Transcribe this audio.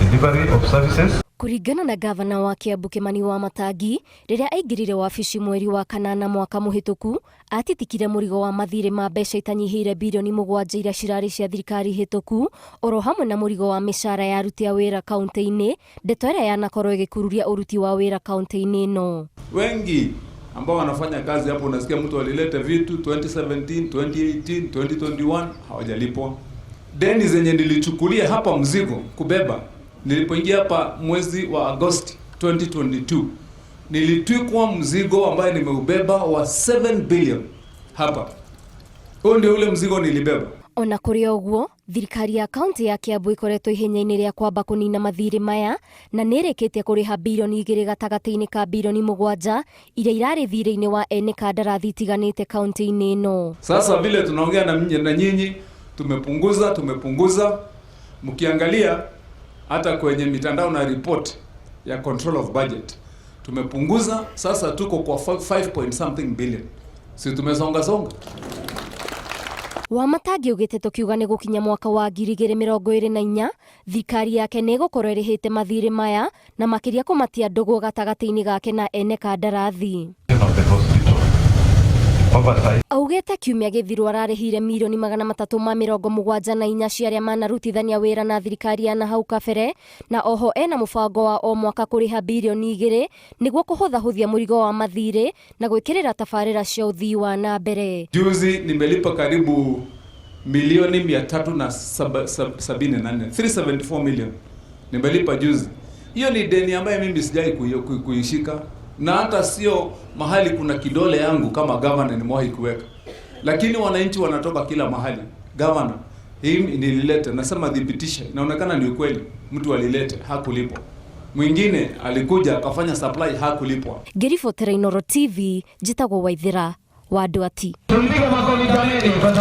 Delivery of services. Kũringana na gavana wa Kiambu Kimani Wamatangi, rĩrĩa aingĩrire wabici mweri wa kanana mwaka mũhĩtũku, atitikire mũrigo wa mathirĩ ma mbeca itanyihĩire birioni 7 iria cirarĩ cia thirikari hĩtũku, oro hamwe na mũrigo wa mĩcara ya aruti a wĩra kaunti-inĩ, ndeto ĩrĩa yanakorwo ĩgĩkururia ũruti wa wĩra kaunti-inĩ ĩno. Wengi ambao wanafanya kazi hapo, unasikia mtu alileta vitu 2017, 2018, 2021 hawajalipwa. Deni zenye nilichukulia hapa mzigo kubeba nilipoingia hapa mwezi wa Agosti 2022, nilitwikwa mzigo ambaye nimeubeba wa 7 billion hapa. Huo ndio ule mzigo nilibeba. Ona kũrĩ ũguo, thirikari ya kaunti ya Kiambu ĩkoretwo ihenya-inĩ rĩa kwamba kũnina mathirĩ maya na nĩ ĩrĩkĩtie kũrĩha birioni 2 gatagatĩ-inĩ ka birioni 7 iria irarĩ thirĩ-inĩ wa ene kandarathi itiganĩte kaunti-inĩ ĩno. Sasa vile tunaongea na nyinyi, tumepunguza tumepunguza. Mkiangalia hata kwenye mitandao na report ya control of budget tumepunguza, sasa tuko kwa 5 point something billion, si tumesonga songa. Wamatangi augĩte tũkiuga nĩ gũkinya mwaka wa 2024, thirikari yake nĩ ĩgũkorwo ĩrĩhĩte mathirĩ maya na makĩria kũmatia ndũgũ gatagatĩ-inĩ gake na ene kandarathi. Of the hospital. Oversight. Augĩte kiumia gĩthiru ararĩhire mirioni 374 cia arĩa manarutithania wĩra na thirikari ya nahau kabere, na oho ena mũbango wa o mwaka kũrĩha birioni 2 nĩguo kũhũthahũthia mũrigo wa mathirĩ na gwĩkĩrĩra tabarĩra cia ũthii wa na mbere. Juzi nimelipa karibu milioni 374, 374 million nimelipa juzi. Hiyo ni deni ambayo mimi sijai kuishika na hata sio mahali kuna kidole yangu kama governor nimewahi kuweka, lakini wananchi wanatoka kila mahali. Governor, hii nilileta, nasema thibitisha, inaonekana ni ukweli, mtu alileta hakulipwa, mwingine alikuja akafanya supply hakulipwa. Ngĩribotera Inooro TV, njĩtagwo Waithĩra wa Ndwati. Tumpige makofi jameni kwa sababu